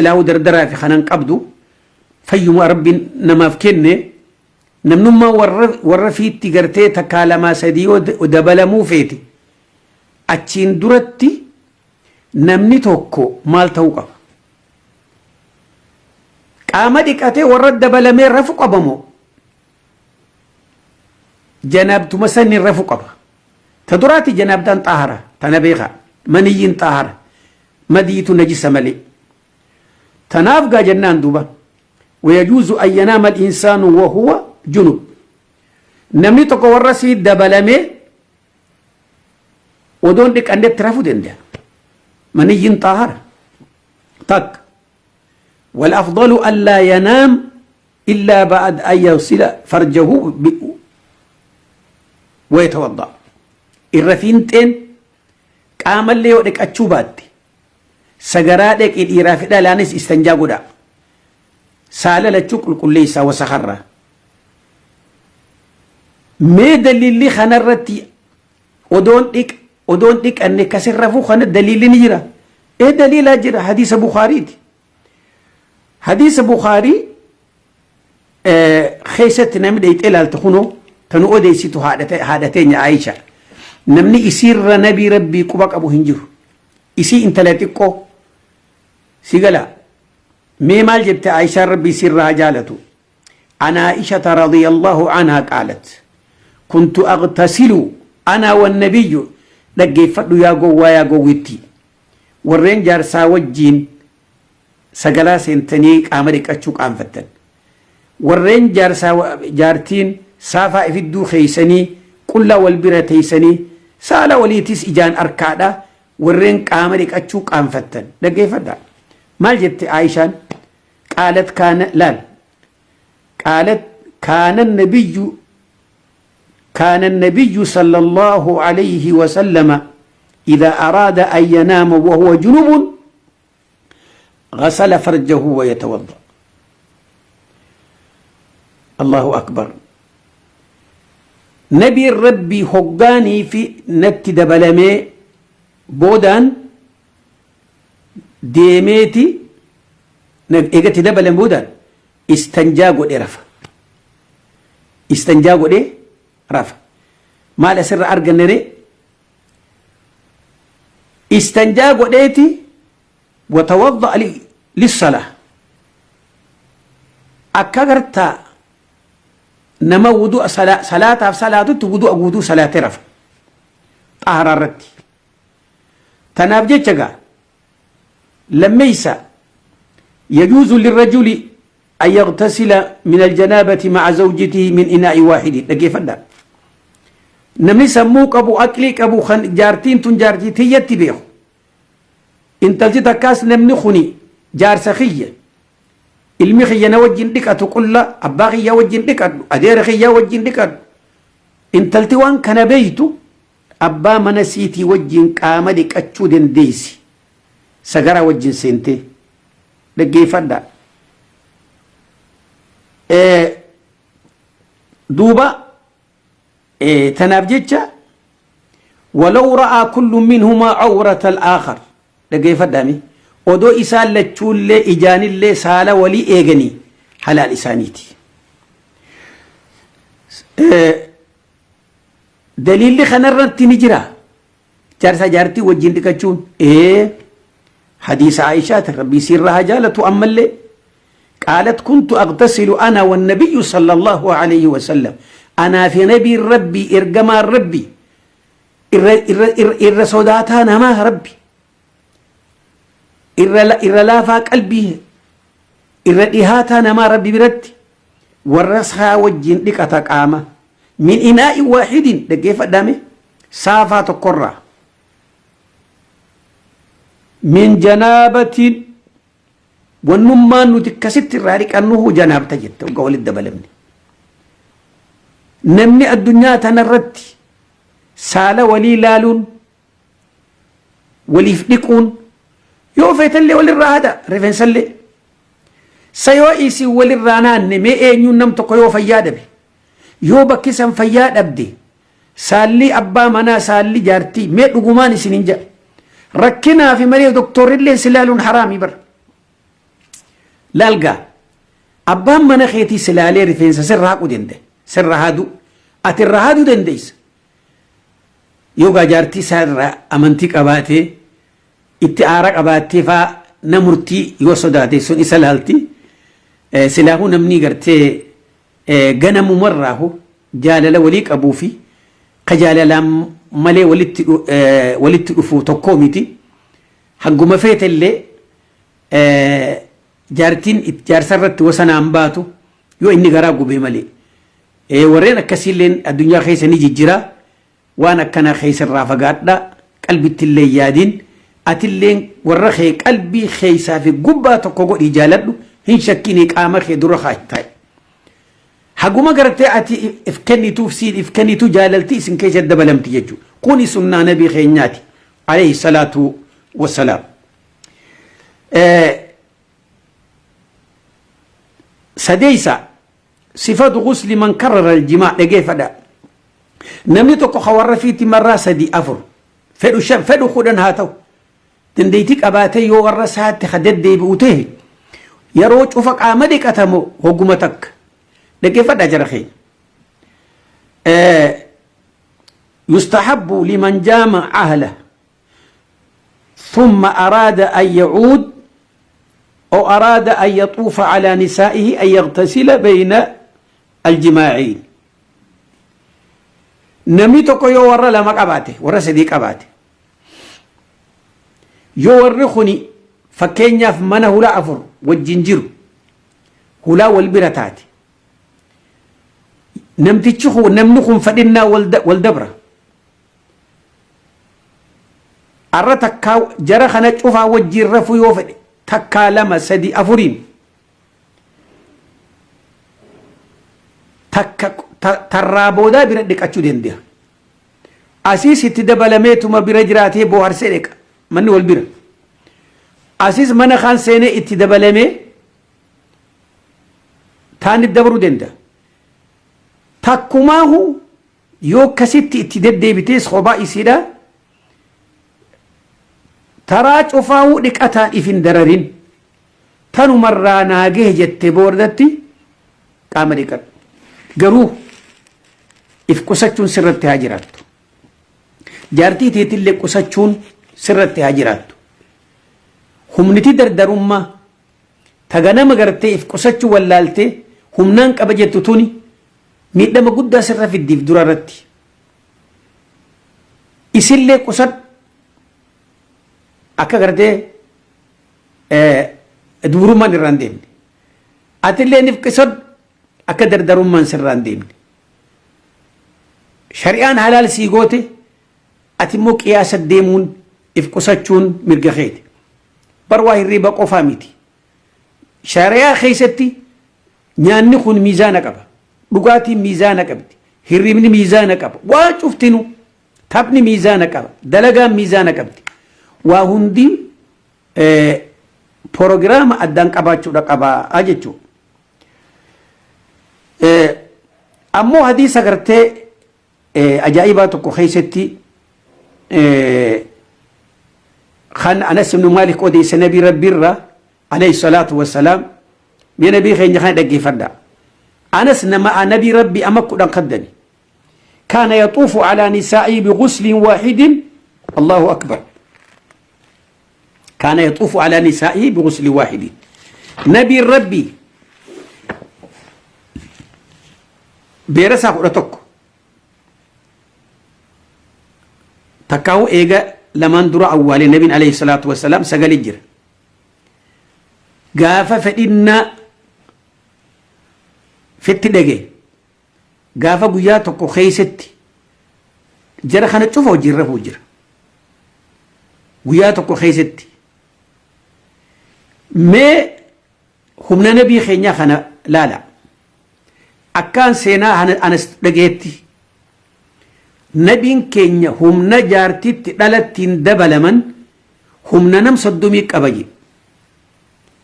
Silaahuu dardaraa fi kanan qabdu fayyuma Rabbiin namaaf kenne. Namnummaa warra fiitti gartee takkaa, lamaa, sadii yoo dabalamuu feete, achiin duratti namni tokko maal ta'uu qaba? Qaama dhiqatee warra dabalamee rafu qaba moo janaabtuma saniin rafu qaba? Ta duraati janaabdaan xaahara, tana beekaa. Maniyyiin xaahara, madiitu najisa malee. Tanaaf gaa jennaan duuba ويجوز أن ينام الإنسان وهو جنب. Namni tokko warra sii dabalamee odoon dhiqannetti rafuu danda'a. Maniyyiin xaahara. Takka. والأفضل ألا ينام إلا بعد أن يغسل فرجه ويتوضأ. Irra fiinxeen qaamallee yoo dhiqachuu baatte, sagaraa dheqii, dhiiraa fi dhalaanis istanjaa godha. Saala lachuu qulqulleessaa wasakarraa. Mee daliilli kanarratti odoon dhiqanne kasin rafuu kana daliilli ni jira? Ee, daliilaa jira, hadiisa Bukaariiti. Hadiisa Bukaarii keessatti namni dhayxee ilaalte kunoo tanu odeessitu haadha teenya Aisha. Namni isiirra nabii Rabbii quba qabu hin jiru. Isii intala xiqqoo si gala. Mee maal jette Aishaan, Rabbii isiirraa haa jaalatu? عن عائشة رضي الله عنها قالت: كنت أغتسل أنا والنبي. Dhaggeeffadhu yaa gowwaa, yaa gowwitti. Warreen jaarsaa wajjiin sagalaa seentanii qaama dhiqachuu qaanfattan, warreen jaarsaa jaartiin saafaa ifidduu keeysanii qullaa wal bira teeysanii saala waliitis ijaan arkaadha, warreen qaama dhiqachuu qaanfattan, dhaggeeffadha. Maal jette Aayishaan? قالت كان laal, قالت كان النبي صلى الله عليه وسلم إذا أراد أن ينام وهو جنب غسل فرجه ويتوضأ. الله أكبر. نبي ربي hoggaanii fi natti dabalamee boodaan deemeeti, eegatti dabalame boodaan istanjaa godhe rafa. Istanjaa godhee rafa. Maal asirra arganne ree? Istanjaa godheeti وتوضأ للصلاة. Akka gartaa nama wudu'a salaataaf salaatutti wudu'a guutuu salaatee rafa xaaraa irratti. Tanaaf jecha gaa lammeeysa, يجوز للرجل أن يغتسل من الجنابة مع زوجته من إناء واحد. Dhaggeeffadha. Namni sammuu qabu, aqlii qabu, kan jaartiin tun jaartii tiyyatti beeku, intalti takkaas namni kuni jaarsa kiyya, ilmi kiyya na wajjin dhiqatu, qulla abbaa kiyya wajjin dhiqadhu, adeera kiyya wajjin dhiqadhu, intalti waan kana beeytu abbaa mana siitii wajjin qaama dhiqachuu dandeeysi sagaraa wajjin seentee. Dhaggeeffadha. Duuba tanaaf jecha ولو رأى كل منهما عورة الآخر. Dhaggeeffadhaami, odoo isaan lachuullee ijaanillee saala walii eeganii halaal isaaniiti. Daliilli kanarratti ni jira. Jaarsa jaartii wajjin dhiqachuun ee, hadiisa Aishaati, Rabbii siirraa haa jaalatu ammallee. قالت: كنت أغتسل أنا والنبي صلى الله عليه وسلم. أنا في نبي ربي إرجما ربي إر صداتا نما ربي إر لافا قلبي إر إهاتا نما ربي برتي warra wajjin dhiqata qaama من إناء واحد. Dhaggeeffadhame, saafaa tokkorraa من جنابة. Wannummaan nuti akkasitti irraa dhiqannuhu janaabta jette. Waggaa walitti dabalamne, namni addunyaa tanarratti saala walii laaluun waliif dhiquun yoo feetallee walirraa hada rifeensallee sa yoo isin walirraa naanne. Mee eenyuun nam tokko yoo fayyaa dhabe, yoo bakki san fayyaa dhabde, saalli abbaa manaa, saalli jaartii, mee dhugumaan isin hin jedha, rakkinaa fi malee doktorrillee si laaluun haraamii bara. Laalgaa abbaan mana keetii silaalee rifeensa sirra haquu danda'a. Sirra haaduu. Ati irra haaduu dandeessa. Yoo gaa jaartii isaa irraa amantii qabaatee itti aara qabaattee faa na murtii yoo sodaate sun isa laalti. Silaahuu namni gartee ganamumarraahu jaalala walii qabuu fi ka jaalalaan malee walitti dhufu tokkoo miti. Hanguma feetellee jaartiin jaarsa irratti wasanaan baatu yoo inni garaa gubee malee. Warreen akkasiilleen addunyaa keessa ni jijjira. Waan akkanaa keessa irraa fagaadhaa. Qalbittillee yaadin. Atilleen warra kee qalbii keessaa fi gubbaa tokko godhii jaaladhu. Hin shakkinii qaama kee dura kaa'e. Haguma gartee ati if kennituuf siin if kennitu jaalalti isin keessa dabalamti jechuudha. Kuni sunnaa nabii keenyaati. Alayhi salaatu wassalaam. Sadeessa sifatu ghusli man karrara aljimaa dhageeffadha. Namni tokko ka warra fiitti marraa sadii afur fedhu shan fedhu 10 haa ta'u dandeettii qabaatee yoo warra isaatti ka deddeebi'u ta'e yeroo cufa qaama dhiqatamu hogguma takka dhageeffadha jara keenya. Yustahabbu liman jaama ahla ثم أراد أن يعود أو أراد أن يطوف على نسائه أن يغتسل بين الجماعين. Namni tokko yoo warra lama qabaate, warra sadii qabaate, yoo warri kuni fakkeenyaaf mana hulaa afur wajjin jiru, hulaa wal bira taate, namtichi kun namni kun fadhinnaa wal dabra. Arra takkaa jara kana cufaa wajjin rafuu yoo fedhe, takkaa lama sadi afuriin takka tarraa boodaa bira dhiqachuu danda'a. Asiis itti dabalameetuma bira jiraatee booharsee dhiqa. Manni wal bira. Asiis mana kaan seenee itti dabalamee taani dabaruu danda'a. Takkumaahu yoo akkasitti itti deddeebitees kophaa isiidha. Taraa cufaahuu dhiqataan if hin dararin. Tanumarraa naa gahe jettee boordatti qaama dhiqadhu. Garuu if qusachuun sirratti haa jiraattu. Jaartii teetillee qusachuun sirratti haa jiraattu. Humniti dardarummaa ta ganama gartee if qusachuu wallaaltee humnaan qaba jettu tuni miidhama guddaa sirra fiddiif dura irratti. Isillee qusadhu akka gartee dubrummaan irraa hin deemne. Atillee if qusadhu akka dardarummaan sirraa hin deemne. Shari'aan halaal sii goote, ati immoo qiyaasa deemuun if qusachuun mirga keeti. Bar waa hirriiba qofaa miti. Shari'aa keessatti nyaanni kun miizaana qaba. Dhugaatiin miizaana qabdi. Hirribni miizaana qaba. Waa cuftinu taphni miizaana qaba. Dalagaan miizaana qabdi. Waa hundi proogiraama addaan qabaachuudha qabaa jechuudha. Ammoo hadiisa gartee ajaa'ibaa tokko keessatti kan Anas ibn Malik odeesse nabii Rabbiirraa alayhi salaatu wassalaam, mee nabii keenya kana dhaggeeffadha. Anas nama nabii Rabbi ama 10 kaddami. كان يطوف على نسائه بغسل واحد. الله أكبر. كان يطوف على نسائه بغسل واحد. نبي ربي beera isaa 11 takkaa'u eega lamaan dura awwaalee nabiin alayhi salaatu wassalaam sagali jira. Gaafa fedhinnaa fitti dhage gaafa guyyaa tokko keessatti jara kana cufa wajjin rafuu jira. Guyyaa tokko keessatti. Mee humna nabii keenyaa kana laala. Akkaan seenaa Anas dhageetti nabiin keenya humna jaartitti dhalattiin dabalaman humna nam 30 qaba jedhe.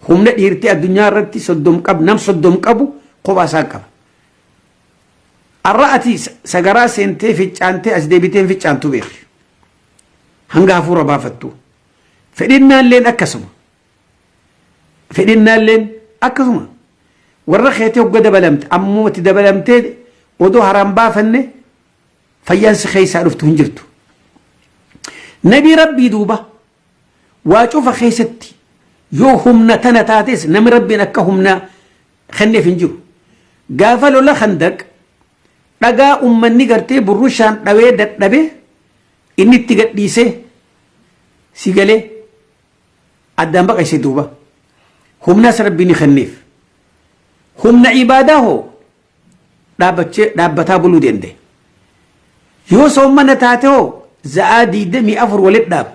Humna dhiirtii addunyaa irratti 30 qabu, nam 30 qabu kophaa isaa qaba. Har'a ati sagaraa seentee ficcaantee as deebiteen ficcaantu beeki. Hanga hafuura baafattu. Fedhinnaalleen akkasuma. Fedhinnaalleen Akkasuma warra keetii hogga dabalamte ammuma itti dabalamtee odoo haraan baafanne fayyaan si keessaa dhuftu hin jirtu. Nabii Rabbii duuba waa cufa keessatti yoo humna tana taates namni Rabbiin akka humna kenneef hin jiru. Gaafa lola Khandaq dhagaa ummanni gartee burrushaan dhawee dadhabe inni itti gadhiisee si galee addaan baqayse duuba. Humnas Rabbi ni kenneef. Humna ibaadaa hoo dhaabbachee dhaabbataa buluu danda'e. Yoo soommana taate hoo za'aa 24 walitti dhaaba.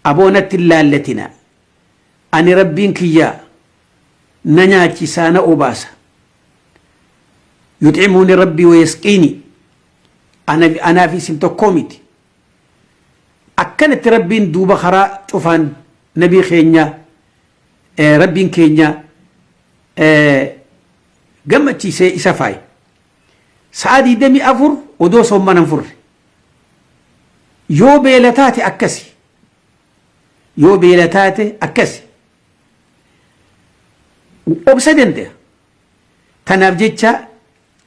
Aboo natti hin laallatina. Ani Rabbiin kiyya na nyaachisaa na obaasa. Yuximuuni Rabbii wa yasqiini. Anaa fi isin tokkoo miti. Akkanatti Rabbiin duuba karaa cufaan nabii keenya Rabbiin keenya gammachiisee isa faaye. Sa'a 24 odoo soommana hin furre. Yoo beela taate akkasi. Yoo beela taate akkasi. Obsa danda'a. Tanaaf jecha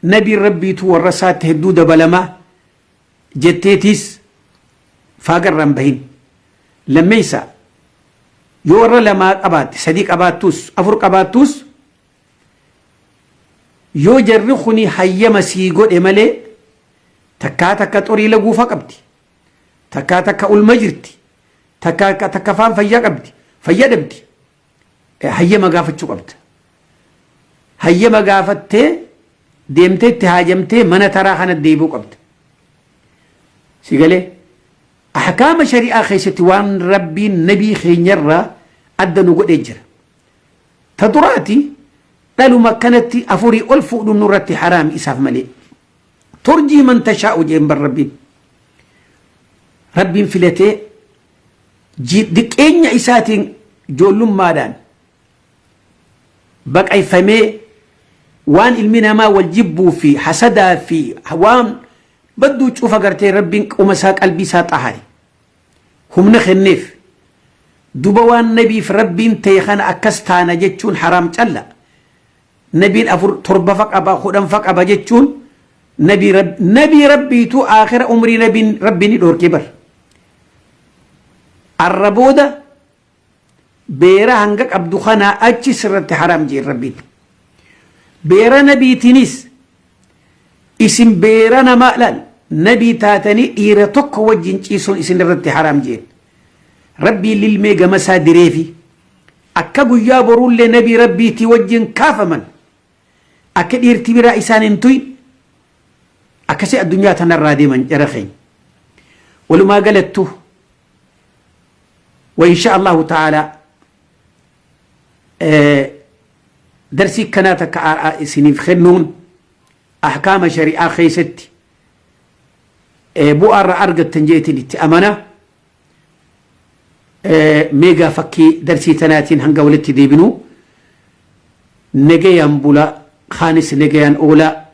nabiin Rabbiitu warra isaatti hedduu dabalamaa jetteetiis faagarraan bahin. Lammeessa yoo warra lamaa qabaatte sadii qabaattuus afur qabaattuus yoo jarri kuni hayyama sii godhe malee takkaa takka xurii laguufa qabdi takkaa takka ulma jirti takkaa takka faan fayyaa qabdi fayyaa dhabdi hayyama gaafachuu qabda. Hayyama gaafattee deemtee itti haajamtee mana taraa kana deebi'uu qabda. Si galee ahkaama shari'aa keessatti waan Rabbiin nabii keenyarraa adda nu godhee jira. Ta duraati dhaluma akkanatti afurii ol fuudhuun nurratti haraami isaaf malee. Turjii man tashaa'u jeen bar Rabbiin. Rabbiin filatee diqqeenya isaatiin ijoollummaadhaan baqayfamee waan ilmi namaa wal jibbuu fi hasadaa fi waan badduu cufa gartee Rabbiin qoma isaa qalbii isaa xahare humna kenneef duba waan nabiif Rabbiin ta'e kana akkas taana jechuun haraam calla. Nabiin afur torbafa qaba kudhanfa qaba jechuun nabii nabii Rabbiitu aakhira umrii nabiin Rabbi ni dhoorkee bar. Arra booda beera hanga qabdu kanaa achi sirratti haraam jeen Rabbiin. Beera nabiitiinis isin beera namaa laal nabii taatanii dhiira tokko wajjin ciisuun isin irratti haraam jeen. Rabbiin lilmee gama isaa direefi akka guyyaa boruullee nabii Rabbiitii wajjin kaafaman akka dhiirti biraa isaan hin tuyin akkasii addunyaa tanarraa deeman jara keenya. Walumaa galattu wa insha Allahu ta'ala darsii kanaa takka isiniif kennuun ahkaama shari'aa keessatti bu'aa irraa argattan jeetiin itti amana. Meegaa fakkii darsii tanaatiin hanga walitti deebinu nagayaan bula kaanis nagayaan oolaa.